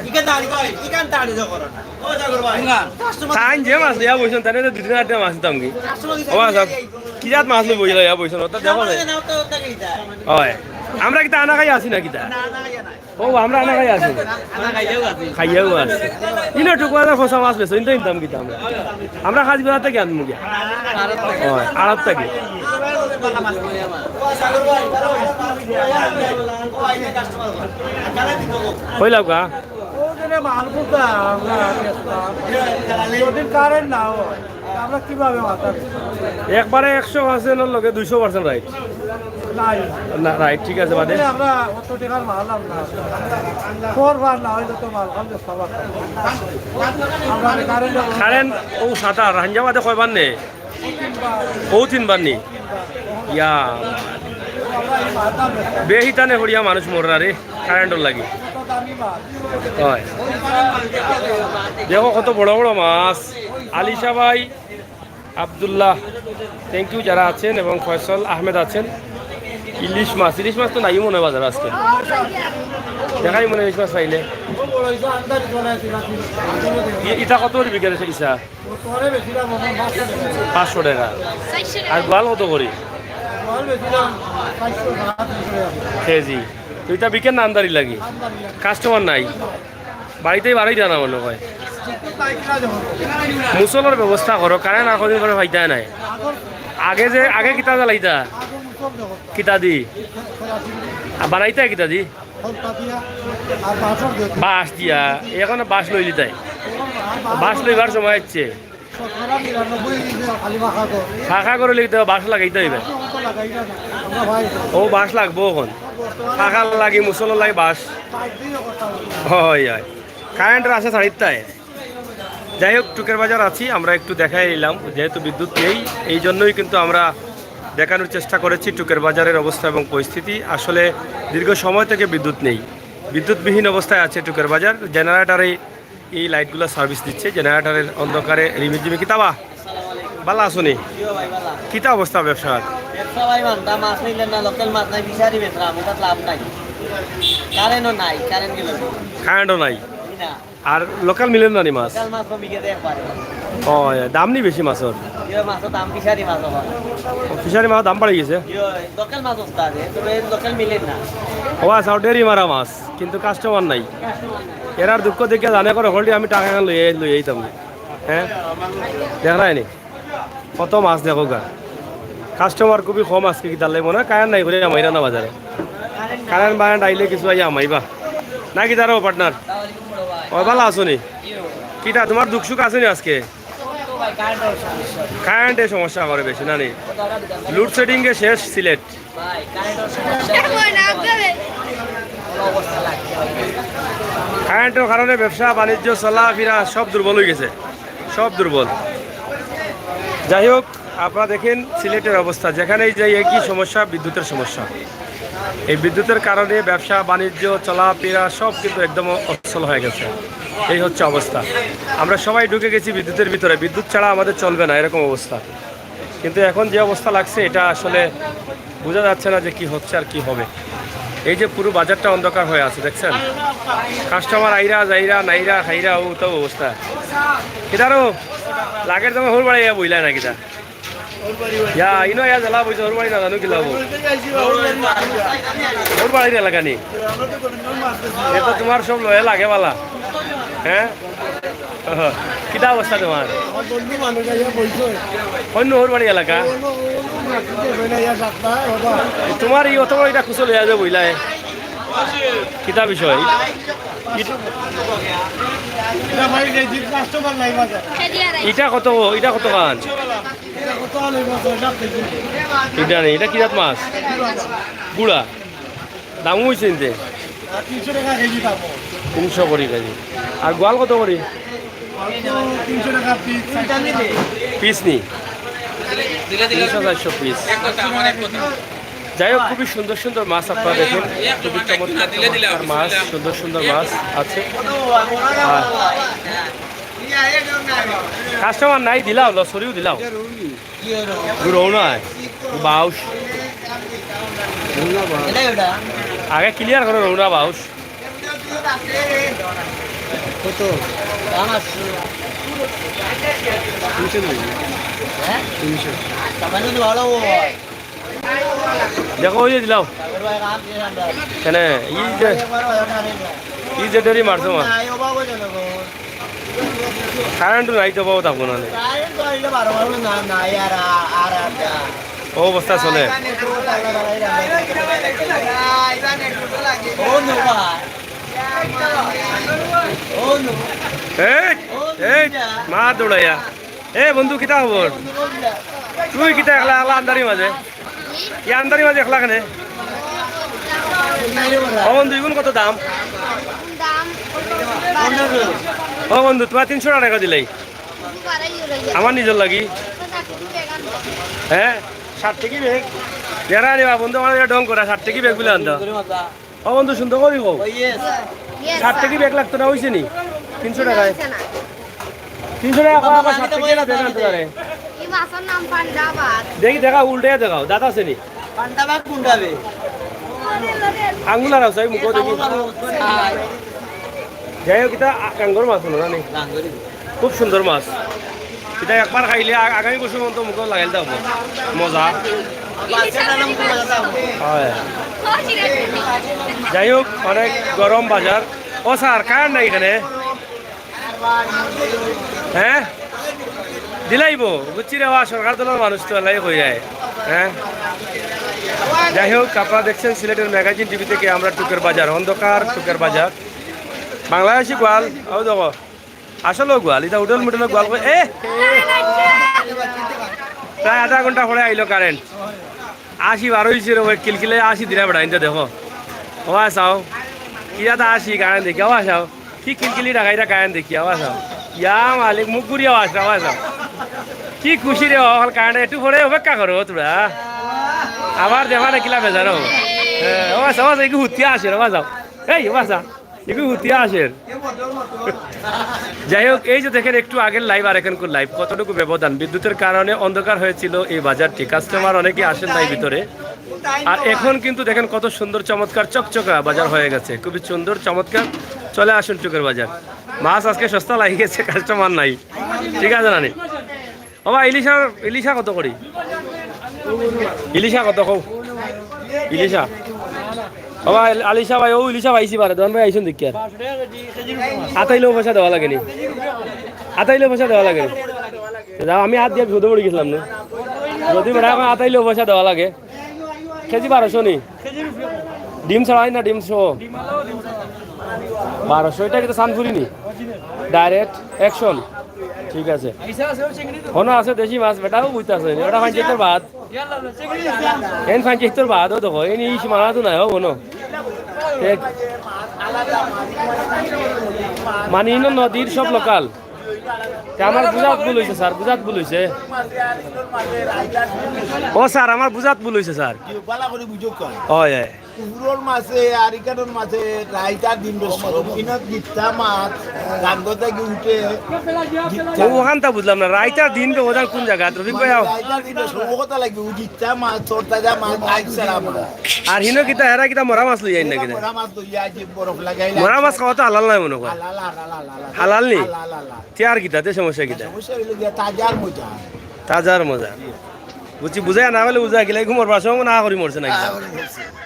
তাই যে মাছ লইয়া বইছেন, তাই তো দুই দিন আগে মাছ নিতাম কি? ওবা, সব কি জাত মাছ লই বইলা ইয়া বইছেন, ওটা দেখো না। হয়। আমরা কিতা আনা খাই আছি না কিতা? ও, আমরা আনা খাই আছি। খাইয়াও আছে। ইনো টুকু আছে, খোসা মাছ বেচো, ইনতো ইনতাম কিতা আমরা। আমরা কাজ বেড়াতে কি আনবো গিয়া? হয়, আড়ত থাকি। কইলাম গা? ওখানে মাল কোথায়? আমরা যদি কারেন্ট না হয়, আমরা কিভাবে মাথা? একবারে একশো পার্সেন্টের লগে দুইশো পার্সেন্ট রাইট। নাই। না, রাইট, ঠিক আছে, বাদে। ওখানে আমরা অত টাকার মাল আমরা। ফোর বার না হইলে তো মাল খাবে সবার। আমরা কারেন্ট কারেন্ট ও সাতা রাঞ্জাবাদে কয়বার নে? ও তিনবার নি? ইয়া। বেহিতানে হরিয়া মানুষ মররা রে, কারেন্টর লাগি। হয়। দেখো কত বড় বড় মাছ। আলিশা ভাই, আব্দুল্লাহ, thank you যারা আছেন, এবং ফয়সল আহমেদ আছেন। ইলিশ মাছ, ইলিশ মাছ তো নাই মনে হয় বাজারে আজকে। দেখাই মনে হয় ইলিশ মাছ পাইলে। ই-, ইটা কত করে বিকেল ইসা? পাঁচশো টাকা। আর গোয়াল কত করি? কেজি। তো ইটা বিকেল না আমদারি লাগি? কাস্টমার নাই। বাড়িতেই বাড়াই দেয় না মনে হয়। মুসলর ব্যবস্থা করো, কারেন্ট আর কদিন পরে পাইতায় নাই। আগে যে, আগে কিতা জ্বালাইতা? কিতা দি? আর বানাইতা কিতা দি? বাঁশ দিয়া। এখন বাঁশ লইলি তাই। বাঁশ লইবার সময় হচ্ছে। ফাঁকা করে লিখতে হবে, বাঁশ লাগাইতে হইবে। ও বাঁশ লাগবো এখন। ফাঁকা লাগি, মুসলর লাগি বাঁশ। হয়, হয়। কারেন্টের আশা ছাড়িতায়। যাই হোক, টুকের বাজার আছি, আমরা একটু দেখাই নিলাম, যেহেতু বিদ্যুৎ নেই, এই জন্যই কিন্তু আমরা দেখানোর চেষ্টা করেছি টুকের বাজারের অবস্থা এবং পরিস্থিতি। আসলে দীর্ঘ সময় থেকে বিদ্যুৎ নেই, বিদ্যুৎবিহীন অবস্থায় আছে টুকের বাজার। জেনারেটরে এই লাইটগুলো সার্ভিস দিচ্ছে, জেনারেটরের অন্ধকারে রিমিঝিমি। কিতা বা? ভালা আছো নি? কিতা অবস্থা ব্যবসার? ব্যবসা ভাই মান্দা, মাছ নিলেন না, লোকাল মাছ নাই, ফিশারি বেচলাম, ওটাত লাভ নাই। কারেন্টও নাই, কারেন্ট গেল। কারেন্টও নাই। না। আর লোকাল মিলের না নি মাছ? লোকাল মাছ কমি গেছে একবারে। ও, এ, দাম নি বেশি মাছর? ইয়ে মাছর দাম ফিশারি মাছ এখন। ও, ফিশারি মাছ দাম বাড়ি গেছে? ইয়ে, লোকাল মাছ উস্তা আছে, তবে লোকাল মিলের না। ও আচ্ছা, ডেরি মারা মাছ, কিন্তু কাস্টমার নাই। এরার দুঃখ দেখিয়া জানে করে হলডি আমি টাকা খান লইয়া, লইয়া আইতাম। হ্যাঁ? দেখ নাই নি? কত মাছ দেখো গা। কাস্টমার খুবই কম আজকে, কিতার লাগি মনে হয় কারেন্ট নাই করে আমাইরা না বাজারে। কারেন্ট বারেন্ট আইলে কিছু আইয়া আমাইবা। না কিতা রে পার্টনার? ও, ভালা আছো নি? কিতা, তোমার দুঃখ সুখ আছে নি আজকে? কারেন্টের সমস্যা করে বেশি, না নি? লোডশেডিংয়ে শেষ সিলেট। কারেন্টের কারণে ব্যবসা বাণিজ্য চলাফেরা সব দুর্বল হয়ে গেছে, সব দুর্বল। যাই হোক, আপনারা দেখেন সিলেটের অবস্থা, যেখানেই যাই একই সমস্যা, বিদ্যুতের সমস্যা। এই বিদ্যুতের কারণে ব্যবসা বাণিজ্য চলাফেরা সব কিন্তু একদম অচল হয়ে গেছে। এই হচ্ছে অবস্থা। আমরা সবাই ঢুকে গেছি বিদ্যুতের ভিতরে, বিদ্যুৎ ছাড়া আমাদের চলবে না, এরকম অবস্থা। কিন্তু এখন যে অবস্থা লাগছে, এটা আসলে বোঝা যাচ্ছে না যে কি হচ্ছে আর কি হবে। এই যে পুরো বাজারটা অন্ধকার হয়ে আছে, দেখছেন? কাস্টমার আইরা যাইরা, নাইরা খাইরা, ও তো অবস্থা। কিতারো লাগের, তুমি হউর বাড়ি ইয়া বইলা না কিতা? ইয়া, ইনো ইয়া জ্বালা বইছে, হউর বাড়ি না জানো কি লাভ? হউর বাড়ির এলাকা নি? এটা তোমার সব লয়ে লাগে বালা। হ্যাঁ? কিতা অবস্থা তোমার? অন্য হউর বাড়ি এলাকা? তোমার এই অত বড় এটা খুচো লইয়া যে বইলায়, কিতা বিষয়? ইটা কত, ইটা কত খান? ইটা নি, ইটা কি জাত মাছ? গুড়া। দাম হইছে নিতে? তিনশো টাকা কেজি দাম। তিনশো করি কেজি। আর গোয়াল কত করি? গোয়াল তো তিনশো টাকা পিস। পিস নি? তিনশো চারশো পিস। যাই হোক, খুবই সুন্দর সুন্দর মাছ আপনারা দেখেন, খুবই চমৎকার চমৎকার মাছ, সুন্দর সুন্দর মাছ আছে। আর কাস্টমার নাই, দিলাও, লসরিও দিলাও। রৌ না, বাউশ। আগে ক্লিয়ার করো, রৌ না বাউশ। কত? দাম আছে। তিনশো নাকি? হ্যাঁ? তিনশো। দেখো, ওই যে দিলাও। কেনে? ই যে, ই যে ডেরি মারছো মা। কারেন্ট নাই তো বাবা, থাকবো না। ও অবস্থা চলে। এই, এই, মা দৌড়াইয়া। এ বন্ধু, কিতা খবর? তুই কিতা একলা একলা আন্ধারির মাঝে? ই আন্ধারির মাঝে একলা কেনে? ও বন্ধু, ইগুন কত দাম? দাম ও বন্ধু, তোমার তিনশো টাকা দিলাই। আমার নিজর লাগি। হ্যাঁ, ষাট টাকা ব্যাগ। যারা রে বা বন্ধু, আমার ঢং করা, ষাট টাকা ব্যাগ গুলো আনতো। ও বন্ধু, সুন্দর করি কও। ষাট টাকা ব্যাগ লাগতো না, হইছে নি? তিনশো টাকায়। তিনশো টাকা কও, আবার ষাট টাকা না ব্যাগ আনতে পারে। এই মাছের নাম পান্ডা মাছ। দেখি, দেখাও, উল্টে দেখাও, দাঁত আছে নি? পান্ডা মাছ কোনটা বে? আঙ্গুল আর আছে, মুখো দেখি। যাই হোক, এটা আ-, কাঙ্গর মাছ হলো না নি? খুব সুন্দর মাছ। এটা একবার খাইলে আ-, আগামী বছর পর্যন্ত মুখো লাগাইল দাও। মজা। হয়। যাই হোক, অনেক গরম বাজার। ও স্যার, কার নাই এখানে? হ্যাঁ, দিলাইবো, বুঝছি রে বা, সরকার দলের মানুষ তো এলাই হয়ে যায়। হ্যাঁ, যাই হোক, আপনারা দেখছেন সিলেটের ম্যাগাজিন টিভি থেকে আমরা টুকের বাজার, অন্ধকার টুকের বাজার। বাংলাদেশি গোয়াল, ও দেখো, আসলে গোয়াল, এটা হোটেল মোটেল গোয়াল কই, এ, প্রায় আধা ঘন্টা পরে আইলো কারেন্ট। আশি বারো হইছে রে, ওই কিলকিলে আশি দিরা বেটা, ইনতে দেখো। ওয়া চাও, কিরা তা আশি কারেন্ট দেখি, ওয়া চাও। কি কিলকিলি ডাকাইরা কারেন্ট দেখি, ওয়া চাও। ইয়া মালিক, মুখ ঘুরিয়া ওয়া চাও, ওয়া চাও। কি খুশি রে, অকল কারেন্ট একটু পরে অপেক্ষা করো তোরা। আবার দেখা না কিলা বেজারো। হ্যাঁ, ওয়া চাও, ওয়া চাও, কি হুতিয়া আসে রে, ওয়া চাও। এই, ওয়া চাও। এগুলো হুতিয়া আসের। যাই হোক, এই যে দেখেন একটু আগের লাইভ আর এখনকার লাইভ, কতটুকু ব্যবধান। বিদ্যুতের কারণে অন্ধকার হয়েছিল এই বাজারটি, কাস্টমার অনেকে আসেন নাই ভিতরে। আর এখন কিন্তু দেখেন কত সুন্দর চমৎকার চকচকা বাজার হয়ে গেছে, খুবই সুন্দর চমৎকার। চলে আসুন টুকের বাজার। মাছ আজকে সস্তা লাগি গেছে, কাস্টমার নাই, ঠিক আছে নানি? ও ভাই, ইলিশা, ইলিশা কত করি? ইলিশা কত কও? ইলিশা। ও ভাই, আলিশা ভাই, ও ইলিশা পাইছি বারে, দোকান ভাই আইছুন দেখি আর। আতাইলেও পয়সা দেওয়া লাগে নি? আতাইলেও পয়সা দেওয়া লাগে নি? যাও, আমি হাত দিয়া বিপদে পড়ি গেছিলাম না। যদি বেটা এখন আতাইলেও পয়সা দেওয়া লাগে। কেজি বারোশো নি? ডিম ছাড়াই না ডিম সহ? বারোশো, এটা কিন্তু সানফুরি নি? Direct action. ঠিক আছে। হনো আছে দেশি মাছ, বেটাও বুঝতে আছে। ওটা পঞ্চায়েতর বাদ। এন পঞ্চায়েতর বাদ, ও দেখো, এন ইলিশ মারা তো নাই, ও হনো। মানে, ইনো নদীর সব লোকাল। তে আমার বুঝাত ভুল হইছে, স্যার, বুঝাত ভুল হইছে। ও স্যার, আমার বুঝাত ভুল হইছে, স্যার। কি বালা করে বুঝো কয়? হয়, হয়। পুকুরর মাছে আর ইকানোর মাছে রাইতার দিন বেশ গরম। ইনত গিত্তা মাছ, গাঙ্গো থাকি উঠে। ও, ওখানটা বুঝলাম না, রাইতার দিন তো ওখান কোন জায়গা? রফিক ভাই, আও। রাইতার দিন বেশ গরম কথা লাগে, ও গিত্তা মাছ, তরতাজা মাছ, আইস সারা মাছ। আর হিনো কিতা, হেরা কিতা মরা মাছ লইয়া আইন না কিতা? মরা মাছ লইয়া আইছে, বরফ লাগাইলা। মরা মাছ খাওয়া তো হালাল নাই মনে হয়। হালাল, হালাল, হালাল, হালাল। হালাল নি? হালাল, হালাল। তে আর কিতা, তে সমস্যা কিতা? সমস্যা হইলো গিয়া তাজার মজা। তাজার মজা। বুঝছি, বুঝাই না হলে বুঝা গেলে, ঘুমর পাশে না করি মরছে নাকি?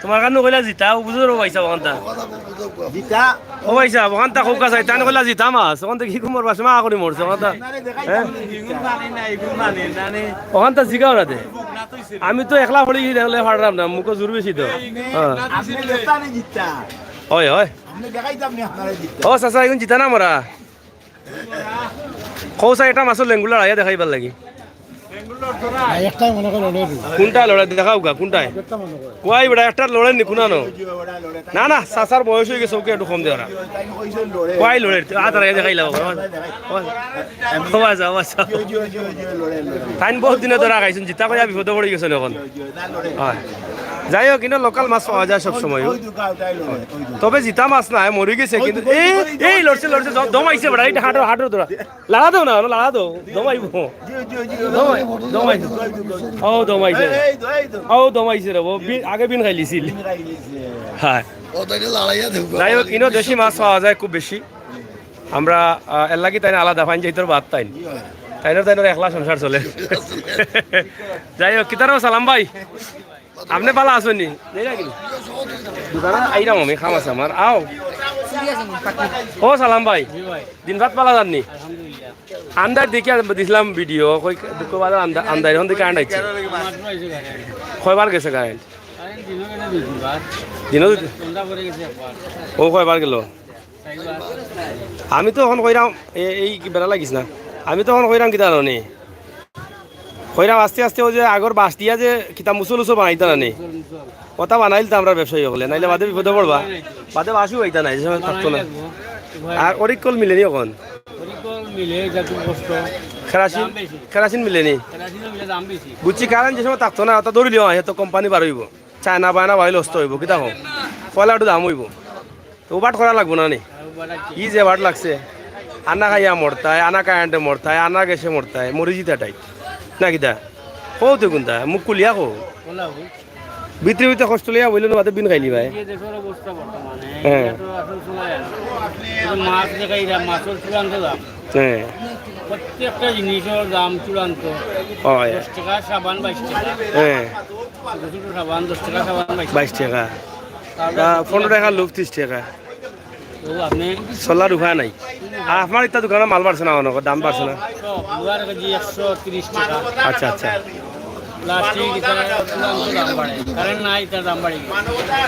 তোমার কারণে কইলা জিতা, ও বুঝো রে ভাই সাহেব, ওখানটা। জিতা। ও ভাই সাহেব, ওখানটা খুব কাছে, তাই কইলা জিতা মাছ, ওখান থেকে কি ঘুমর পাশে না করি মরছে, ওখানটা। আপনারে দেখাই হ্যাঁ? দিলাম না, এগুলো মানে না, এগুলো মানে না, নে। ওখানটা জিগাও না দে। আমি তো একলা পড়ি গিয়ে দেখলে পারলাম না, মুখে জোর বেশি তো। হ্যাঁ। আপনি লেফটানে জিতা। হয়, হয়। আপনি দেখাই দাম নি আপনারা জিতা। ও চাচা, এখন জিতা না মরা। কও চাই এটা মাছর লেঙ্গুলা আইয়া দেখাইবার লাগি। না, একটাই মনে করে লড়ে রে। কোনটা লড়ে দেখাও গা, কোনটায়? একটা মনে করে। কই বেটা, একটা লড়ে নি, কোনানো? না, না, চাচার বয়স হয়ে গেছে, ওকে একটু কম দেওয়া। কই লড়ে? আ, তারা দেখাইলা বাবা। ও আচ্ছা, ও আচ্ছা। তাইন বহুত দিনে ধরা খাইছেন, জিতা কইয়া বিপদে পড়ে গেছেন এখন। হয়। যাই হোক, কিন্তু লোকাল মাছ পাওয়া যায় সব সময়। তবে জিতা মাছ না, মরে গেছে কিন্তু। এই, এই লড়ছে, লড়ছে, দম, দম আইছে বেটা, এইটা হাঁটো, হাঁটো ধরা। লাড়া দাও না, লাড়া দাও, দম আইবো। দম আই-, দম আইছে। ও, দম আইছে। ও, দম আইছে রে, ও বি-, আগে বিন খাইলিছিল। হ্যাঁ। যাই হোক, ইনো দেশি মাছ পাওয়া যায় খুব বেশি। আমরা, আহ, এর লাগি তাই না আলাদা পাইন, যেহেতু ভাত তাইন। তাইনর, তাইনর একলা সংসার চলে। যাই হোক, কিতারও সালাম ভাই। আপনি ভালা আছইন নি? দোকানো আইরাম আমি, কাম আছে আমার। আও। ও সালাম ভাই। দিন ভাত ভালা যার নি? আন্দার দেখি আর দিছিলাম ভিডিও, কই দুঃখ বাজার আন্দা-, আন্দার এখন দেখি আন্দাইছে। কয়বার গেছে কারেন্ট? দিনও দুই-, ও কয়বার গেল? আমি তো এখন কইরাম, এ-, এই কি বেড়া লাগিস না, আমি তো এখন কইরাম কিতা জানো নি? কইরাম আস্তে আস্তে ওই যে আগর বাঁশ দিয়া যে কিতা মুসল উসল বানাইতা না নি? ওটা বানাইল তো আমরা ব্যবসায়ী হকলে, নাইলে বাদে বিপদে পড়বা। বাদে বাঁশও পাইতা নাই, যে সময় থাকতো না। আর অরিকল মিলেনি এখন। অরিকল মিলে, যা খুব কষ্ট। কেরাসিন, দাম বেশি। কেরাসিন মিলেনি। কেরাসিনও মিলে, দাম বেশি। বুঝছি, কারণ যে সময় থাকতো না, ওটা ধরিলিও, এত কোম্পানি বার হইব। চায়না বায়না বাড়ি নষ্ট হইব, কিতা কও? পয়লা একটু দাম হইব। তো বাট করা লাগবো না নি? ই যে বাট লাগছে, আনা খাইয়া মরতায়, আনা কারেন্টে মরতায়, আনা গ্যাসে মরতায়, মরি জিতা টাইট। না কিতা? কও তো কোনটা? মুখ খুলিয়া কও। ভিতরে ভিতরে কষ্ট লইয়া বললো না, মাঝে বিন খাইলি ভাই। এই যে দেশের অবস্থা বর্তমানে, হ্যাঁ। এটা তো আসলে শোনা যায় না। এই যে মাছ দেখাই, এরা মাছের চূড়ান্ত দাম। হ্যাঁ। প্রত্যেকটা জিনিসের দাম চূড়ান্ত। হয়। দশ টাকা সাবান, বাইশ টাকা। হ্যাঁ। ছোট ছোট সাবান, দশ টাকা সাবান, বাইশ টাকা। বাইশ টাকা। তারপরে তা পনেরো টাকা লোক, ত্রিশ টাকা। তো আপনি চলার উপায় নাই। আর আপনার একটা দোকানে মাল বাড়ছে না, অনেক দাম বাড়ছে না? সব, লোহার কেজি একশো তিরিশ টাকা। আচ্ছা, আচ্ছা। প্লাস্টিক, এটা চূড়ান্ত দাম বাড়ে। কারেন্ট নাই, তার দাম বাড়ে।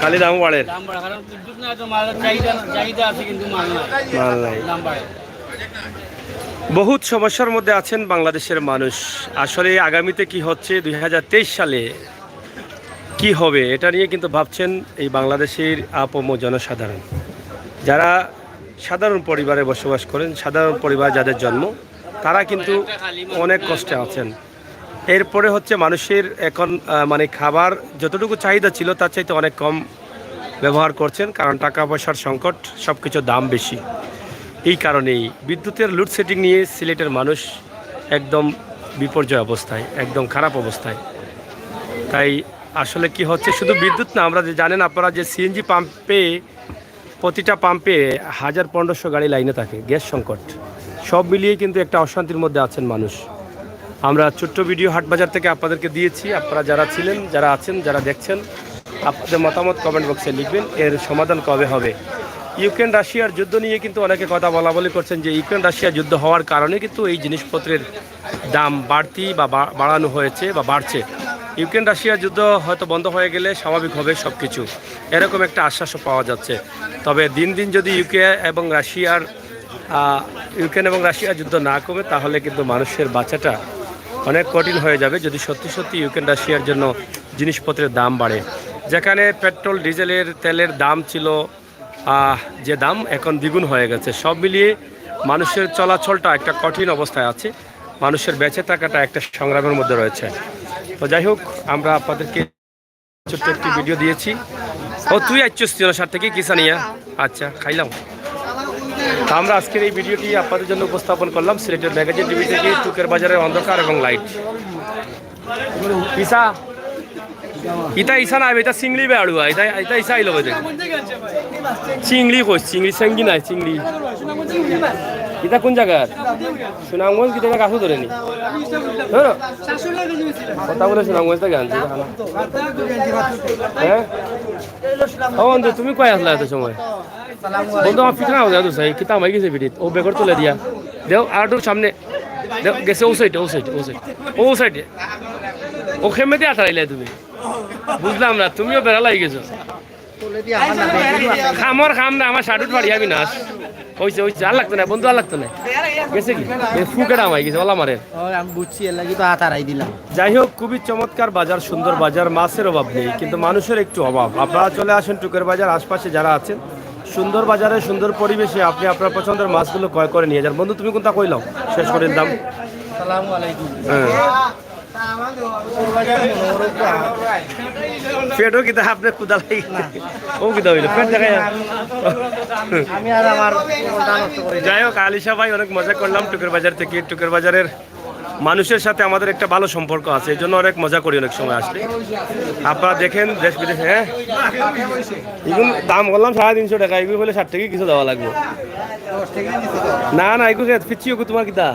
খালি দাম বাড়ে। দাম বাড়ে, কারণ বিদ্যুৎ নাই তো মালের চাহিদা, চাহিদা আছে কিন্তু মাল নাই। মাল নাই। দাম বাড়ে। বহুত সমস্যার মধ্যে আছেন বাংলাদেশের মানুষ। আসলে আগামীতে কি হচ্ছে, দুই হাজার তেইশ সালে কি হবে, এটা নিয়ে কিন্তু ভাবছেন এই বাংলাদেশের আপামর জনসাধারণ। যারা সাধারণ পরিবারে বসবাস করেন, সাধারণ পরিবার যাদের জন্ম, তারা কিন্তু অনেক কষ্টে আছেন। এরপরে হচ্ছে মানুষের এখন, আহ, মানে খাবার যতটুকু চাহিদা ছিল তার চাইতে অনেক কম ব্যবহার করছেন, কারণ টাকা পয়সার সংকট, সব কিছুর দাম বেশি। এই কারণেই বিদ্যুতের লোডশেডিং নিয়ে সিলেটের মানুষ একদম বিপর্যয় অবস্থায়, একদম খারাপ অবস্থায়। তাই আসলে কি হচ্ছে, শুধু বিদ্যুৎ না, আমরা যে জানেন আপনারা যে সিএনজি পাম্পে, প্রতিটা পাম্পে হাজার পনেরোশো গাড়ি লাইনে থাকে, গ্যাস সংকট, সব মিলিয়ে কিন্তু একটা অশান্তির মধ্যে আছেন মানুষ। আমরা ছোট্ট ভিডিও হাট বাজার থেকে আপনাদেরকে দিয়েছি। আপনারা যারা ছিলেন, যারা আছেন, যারা দেখছেন, আপনাদের মতামত কমেন্ট বক্সে লিখবেন। এর সমাধান কবে হবে? ইউক্রেন রাশিয়ার যুদ্ধ নিয়ে কিন্তু অনেকে কথা বলাবলি করছেন যে ইউক্রেন রাশিয়া যুদ্ধ হওয়ার কারণে কিন্তু এই জিনিসপত্রের দাম বাড়তি বা বা-, বাড়ানো হয়েছে বা বাড়ছে। ইউক্রেন রাশিয়ার যুদ্ধ হয়তো বন্ধ হয়ে গেলে স্বাভাবিক হবে সব কিছু, এরকম একটা আশ্বাসও পাওয়া যাচ্ছে। তবে দিন দিন যদি ইউকে এবং রাশিয়ার আহ, ইউক্রেন এবং রাশিয়া যুদ্ধ না কমে, তাহলে কিন্তু মানুষের বাঁচাটা অনেক কঠিন হয়ে যাবে, যদি সত্যি সত্যি ইউক্রেন রাশিয়ার জন্য জিনিসপত্রের দাম বাড়ে। যেখানে পেট্রোল, ডিজেলের, তেলের দাম ছিল, আহ, যে দাম, এখন দ্বিগুণ হয়ে গেছে। সব মিলিয়ে মানুষের চলাচলটা একটা কঠিন অবস্থায় আছে, মানুষের বেঁচে থাকাটা একটা সংগ্রামের মধ্যে রয়েছে। তো যাই হোক, আমরা আপনাদেরকে ছোট্ট একটি ভিডিও দিয়েছি। ও, তুই আইচ্ছস তুই সাত থেকে কিসা নিয়া? আচ্ছা, খাইলাম। তো আমরা আজকের এই ভিডিওটি আপনাদের জন্য উপস্থাপন করলাম সিলেটের ম্যাগাজিন টিভি থেকে, টুকের বাজারের অন্ধকার এবং লাইট। ইসা, ইতা ইসা না, ইতা চিংড়ি বেড়ুয়া, ইতা, ইতা ইসা আইলো কই থেকে? চিংড়ি কই, চিংড়ি, সেঙ্গি নাই, চিংড়ি। ইতা কোন জায়গার? সুনামগঞ্জ কিতা গাছও ধরেনি? ধরো। কথা বলে সুনামগঞ্জ থেকে আনছি, জানো। হ্যাঁ? ও বন্ধু, তুমি কই আসলা এত সময়? বন্ধু, আমার ফিটনা হয়ে যাচ্ছে, কিতা আমার গেছে পিঠিত। ও বেগর তুলে দিয়া। দেও, আর একটু সামনে। দেও, গেছে ও সাইডে, ও সাইডে, ও সাইডে। ও সাইডে। ও খেমে দিয়ে আঠারাইলে তুমি। বুঝলাম না, তুমিও বেড়া লাগি গেছো। খামর খাম না, আমার শার্টুট ফাড়িয়া বিনাশ। হইছে, হইছে, আর লাগতো না, বন্ধু, আর লাগতো না। গেছে কি? এ ফুকেট আমায় গেছে, ওলা মারে। ও, আমি বুঝছি, এর লাগি তো হাত হারাই দিলাম। যাই হোক, খুবই চমৎকার বাজার, সুন্দর বাজার, মাছের অভাব নেই, কিন্তু মানুষের একটু অভাব। আপনারা চলে আসেন টুকের বাজার, আশপাশে যারা আছেন, সুন্দর বাজারে, সুন্দর পরিবেশে আপনি আপনার পছন্দের মাছগুলো ক্রয় করে নিয়ে যান। বন্ধু, তুমি কোনটা কইলাও? শেষ করে দিলাম। সালামু আলাইকুম। হ্যাঁ। পেটও কিতা আপনার ক্ষুধা লাগে? ও কিতা হইলো? পেট দেখা যায়। আমি আর আমার জীবনটা নষ্ট করে দিই। যাই হোক, আলিশা ভাই, অনেক মজা করলাম টুকের বাজার থেকে। টুকের বাজারের মানুষের সাথে আমাদের একটা ভালো সম্পর্ক আছে, এই জন্য অনেক মজা করি অনেক সময় আসলে। আপনারা দেখেন দেশ বিদেশে, হ্যাঁ, এগুন দাম করলাম সাড়ে তিনশো টাকা, এগুলো হলে ষাট টাকা কিছু দেওয়া লাগবে। না, না, এগুলো পিচ্ছি, ওগু তোমার কিতা?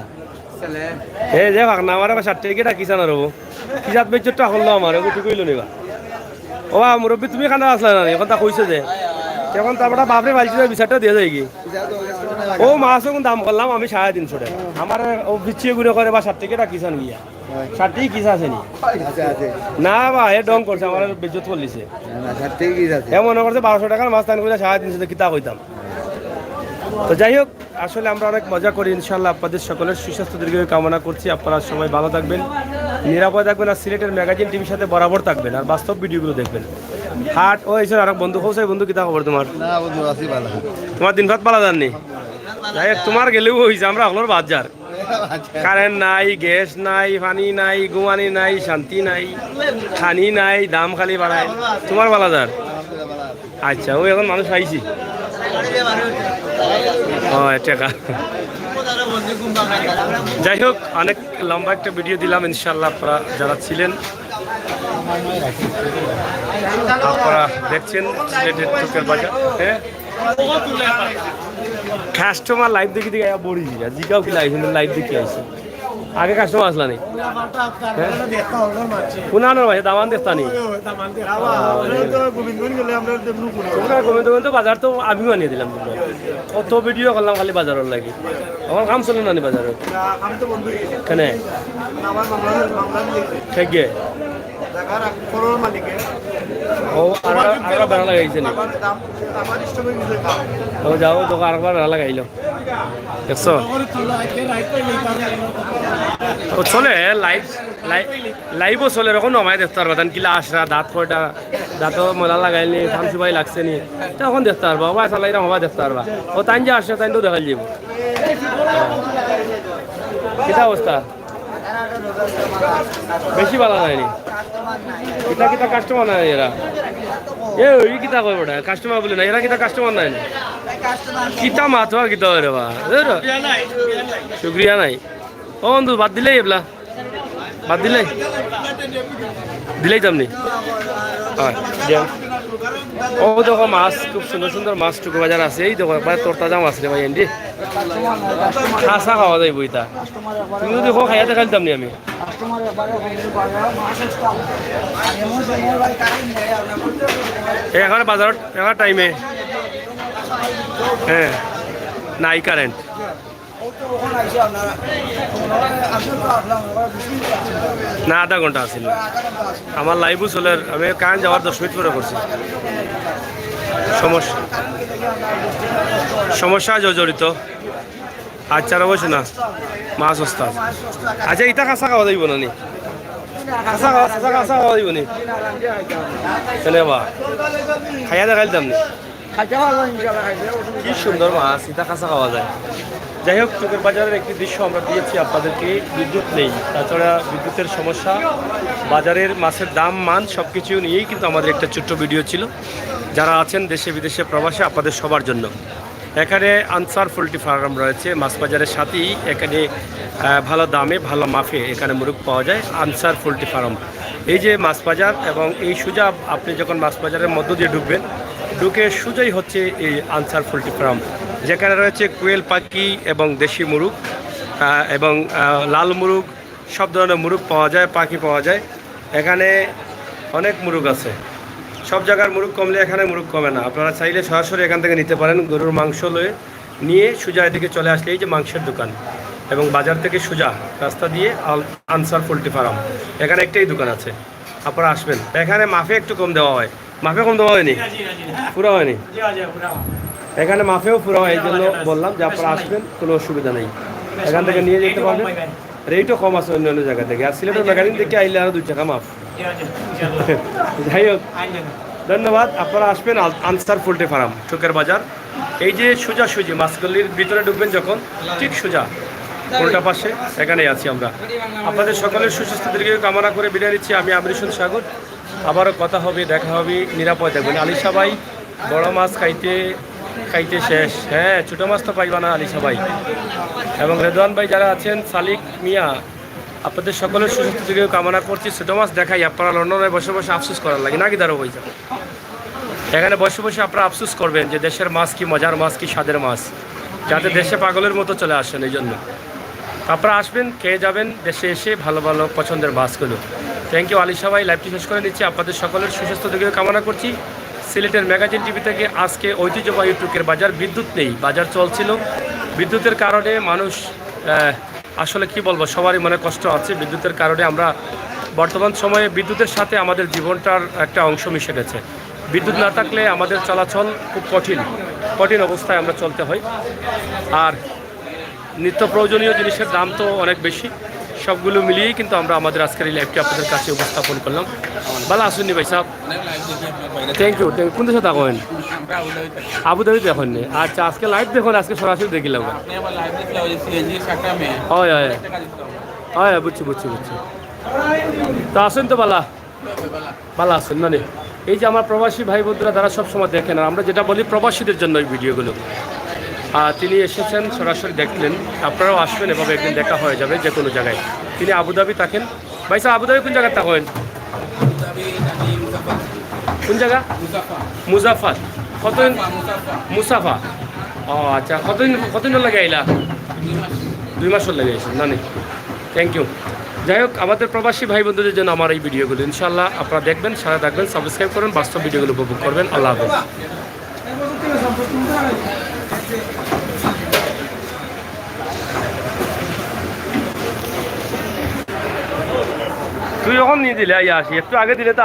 এ যে ভাগ না, আমার আবার ষাট টাকা কিতা কিসান আর হবো? কি জাত বেজ্জতটা করলো আমার, ওগু ঠিক হইলো নিবা। ও বা মুরব্বী, তুমি খানা আসলা না, এখন তা কইছে যে, এখন তারপরে বাপরে বালতি বিচারটা দিয়ে যায় কি? ও মাছ এখন দাম করলাম আমি সাড়ে তিনশো টাকা। আমার ও বিচ্ছিয়ে গুঁড়ো করে বা ষাট টাকা কিসান গিয়া। ষাট টাকা কিসা আছে নি? আছে, আছে। না বা, এ ঢং করছে, আমার বেজ্জত করলিছে। না, না, ষাট টাকা কিসা আছে? এ মনে করছে বারোশো টাকার মাছ তান করে সাড়ে তিনশো টাকা কিতা কইতাম। তো যাই হোক, আসলে আমরা অনেক মজা করি। ইনশাআল্লাহ আপনাদের সকলের সুস্বাস্থ্য দীর্ঘায়ু কামনা করছি। আপনারা সবাই ভালো থাকবেন, নিরাপদে থাকবেন, আর সিলেটের ম্যাগাজিন টিভির সাথে বরাবর থাকবেন, আর বাস্তব ভিডিওগুলো দেখবেন। হাট ও এইসব আর এক বন্ধু, হোসাই বন্ধু, কিতা খবর তোমার? না বন্ধু, আছি ভালো। তোমার দিন ভাত পালা যাননি? যাই হোক, তোমার গেলেও হইছে, আমরা হকলর বাদ যার। কারেন্ট নাই, গ্যাস নাই, পানি নাই, ঘুমানি নাই, শান্তি নাই, খানি নাই, দাম খালি বাড়ায়। তোমার বালা যার? আচ্ছা, ওই এখন মানুষ আইছি। ও, টাকা। যাই হোক, অনেক লম্বা একটা ভিডিও দিলাম। ইনশাআল্লাহ, আপনারা যারা ছিলেন, আপনারা দেখছেন সিলেটের টুকের বাজার। হ্যাঁ, কাস্টমার লাইভ দেখি দেখি আয়া বড়ি জিগা, জিগাও কি লাইভ, লাইভ দেখি আইছে। আগে কাস্টমার আসলা নি? হ্যাঁ? কোন আনোর মাঝে দামান দেখতা নি? তোমরা গোবিন্দগঞ্জ তো বাজার তো আমি বানিয়ে দিলাম। কত ভিডিও করলাম খালি বাজারর লাগি। আমার কাম চলে না নি বাজারর? কেনে? ঠিক গে। ও, আর, আর বেড়া লাগাইছে নি? ও, যাও, তোকে আরেকবার বেড়া লাগাইলো। দেখছো? ও, চলে, লাইভ, লাইভ, লাইভও চলে, এরকম নমায় দেখতে পারবা। তান কিলা আসরা, দাঁত কয়টা, দাঁতও ময়লা লাগাইল নি, থান সুবাই লাগছে নি, তখন দেখতে পারবা। ও, ভাই, চালাইরাম, হবা দেখতে পারবা। ও, তাইন যে আসছে, তাইন তো দেখাইল যাইব। কিতা অবস্থা? বেশি বালা নায় নি? কিতা কিতা কাস্টমার নাই এরা? এ, ওই কিতা কয় বেটা? কাস্টমার বলে না, এরা কিতা কাস্টমার নাই নি? কিতা মাতোয়া কিতা হয় রে বা? এ রে। শুক্রিয়া নাই। ও বন্ধু, বাদ দিলেই এবলা। বাদ দিলে? দিলেই তো আপনি। হ্যাঁ, দেন। ও দেখো মাছ, খুব সুন্দর সুন্দর মাছ টুকু বাজার আছে। এই দেখো, একবার তরতাজা মাছ রে ভাই, এন্ডি। খাসা খাওয়া যায় বইটা। তুমি যদি কো খাইয়া দেখাইতাম নি আমি। এ, এখন বাজারত, এখন টাইমে। হ্যাঁ, নাই কারেন্ট। না, আধা ঘন্টা আছিল না। আমার লাইভও চলের, আমি কারেন্ট যাওয়ার দশ মিনিট পরে করছি। সমস্যা, সমস্যা জর্জরিত। আচ্ছা, রবো শোনা, মাছ ওস্তাদ। আচ্ছা, ইটা কাঁচা খাওয়া যাইবো না নি? কাঁচা খাওয়া, কাঁচা, কাঁচা খাওয়া যাইবো নি? কেনে বা? খাইয়া দেখাইতাম নি? খাইতে পারবো ইনশাআল্লাহ, খাইতে পারবো। কি সুন্দর মাছ, ইটা কাঁচা খাওয়া যায়। যাই হোক, চুকের বাজারের একটি দৃশ্য আমরা দিয়েছি আপনাদেরকে। বিদ্যুৎ নেই, তাছাড়া বিদ্যুতের সমস্যা, বাজারের মাছের দাম, মান, সব কিছু নিয়েই কিন্তু আমাদের একটা ছোট্ট ভিডিও ছিল। যারা আছেন দেশে বিদেশে প্রবাসে, আপনাদের সবার জন্য। এখানে আনসার পোল্ট্রি ফার্ম রয়েছে মাছ বাজারের সাথেই। এখানে আহ, ভালো দামে, ভালো মাফে এখানে মুরগ পাওয়া যায়, আনসার পোল্ট্রি ফার্ম। এই যে মাছ বাজার, এবং এই সোজা আপনি যখন মাছ বাজারের মধ্য দিয়ে ঢুকবেন, ঢুকে সোজাই হচ্ছে এই আনসার পোল্ট্রি ফার্ম, যেখানে রয়েছে কোয়েল পাখি এবং দেশি মুরগ, আহ, এবং আহ, লাল মুরগ, সব ধরনের মুরগ পাওয়া যায়, পাখি পাওয়া যায়। এখানে অনেক মুরগ আছে। সব জায়গার মুরগ কমলে এখানে মুরগ কমে না। আপনারা চাইলে সরাসরি এখান থেকে নিতে পারেন, গরুর মাংস লয়ে নিয়ে সোজা এদিকে চলে আসলে এই যে মাংসের দোকান, এবং বাজার থেকে সোজা রাস্তা দিয়ে আল-, আনসার পোল্ট্রি ফার্ম, এখানে একটাই দোকান আছে। আপনারা আসবেন, এখানে মাফে একটু কম দেওয়া হয়। মাফে কম দেওয়া হয়নি? পুরা হয়নি? এখানে মাফেও পুরা হয়, এই জন্য বললাম যে আপনারা আসবেন, কোনো অসুবিধা নেই, এখান থেকে নিয়ে যেতে পারবেন। রেটও কম আছে অন্য অন্য জায়গা থেকে। আর সিলেটের ম্যাগাজিন থেকে আইলে আরো দুই টাকা মাফ। যাই হোক, ধন্যবাদ। আপনারা আসবেন আল-, আনসার পোল্ট্রি ফার্ম, চুকের বাজার। এই যে সোজাসুজি মাছগল্লির ভিতরে ঢুকবেন যখন, ঠিক সোজা উল্টা পাশে, এখানেই আছি আমরা। আপনাদের সকলের সুস্বাস্থ্য দীর্ঘায়ু কামনা করে বিদায় নিচ্ছি আমি আমির হোসেন সাগর। আবারও কথা হবে, দেখা হবে, নিরাপদে থাকবেন। আলিশা ভাই, বড় মাছ খাইতে খাইতে শেষ। হ্যাঁ, ছোট মাছ তো পাইবা না আলিশা ভাই। এবং রেদওয়ান ভাই যারা আছেন, সালিক মিয়া, আপনাদের সকলের সুস্বাস্থ্য দীর্ঘায়ু কামনা করছি। ছোট মাছ দেখাই, আপনারা লন্ডনে বসে বসে আফসোস করার লাগে, নাকি দারু ভাই? এখানে বসে বসে আপনারা আফসোস করবেন যে দেশের মাছ কি মজার মাছ, কি স্বাদের মাছ, যাতে দেশে পাগলের মতো চলে আসেন। এই জন্য আপনারা আসবেন, খেয়ে যাবেন, দেশে এসে ভালো ভালো পছন্দের মাছগুলো। থ্যাংক ইউ আলিশা ভাই, লাইভটি শেষ করে নিচ্ছি। আপনাদের সকলের সুস্বাস্থ্য দীর্ঘায়ু কামনা করছি। সিলেটের ম্যাগাজিন টিভি থেকে আজকে ঐতিহ্যবাহী চুকের বাজার। বিদ্যুৎ নেই, বাজার চলছিল, বিদ্যুতের কারণে মানুষ, আহ, আসলে কি বলবো, সবারই মনে কষ্ট আছে। বিদ্যুতের কারণে আমরা বর্তমান সময়ে বিদ্যুতের সাথে আমাদের জীবনটার একটা অংশ মিশে গেছে। বিদ্যুৎ না থাকলে আমাদের চলাচল খুব কঠিন, কঠিন অবস্থায় আমরা চলতে হয়। আর নিত্য প্রয়োজনীয় জিনিসের দাম তো অনেক বেশি। সবগুলো মিলিয়েই কিন্তু আমরা আমাদের আজকের এই লাইভটি আপনাদের কাছে উপস্থাপন করলাম। ভালা আছইন নি ভাই সাহেব? Thank you, thank you. কোন দেশে থাকইন? আবুধাবি থাকইন নি? আচ্ছা, আজকে লাইভ দেখইন, আজকে সরাসরি দেখিলাম। হয়, হয়। হয়, হয়, বুঝছি, বুঝছি, বুঝছি। তো আছইন তো ভালা? ভালা আছইন না নি? এই যে আমার প্রবাসী ভাই বন্ধুরা, তারা সব সময় দেখেন, আর আমরা যেটা বলি প্রবাসীদের জন্য এই ভিডিওগুলো। আর তিনি এসেছেন, সরাসরি দেখলেন, আপনারাও আসবেন, এভাবে একদিন দেখা হয়ে যাবে যে কোনো জায়গায়। তিনি আবুধাবি থাকেন। ভাই সাহেব, আবুধাবি কোন জায়গাত থাকইন? কোন জায়গা? মুজাফফর। কতদিন? মুসাফা। ও আচ্ছা, কতদিন, কতদিন লাগে আইলা? দুই মাস লাগে আইছেন না নি? Thank you. যাই হোক, আমাদের প্রবাসী ভাই বন্ধুদের জন্য আমার এই ভিডিওগুলো, ইনশাআল্লাহ আপনারা দেখবেন, সাথে থাকবেন, সাবস্ক্রাইব করবেন, বাস্তব ভিডিওগুলো উপভোগ করবেন। আল্লাহ হাফেজ। তুই এখন নিয়ে দিলে, আইয়া আসি, একটু আগে দিলে তো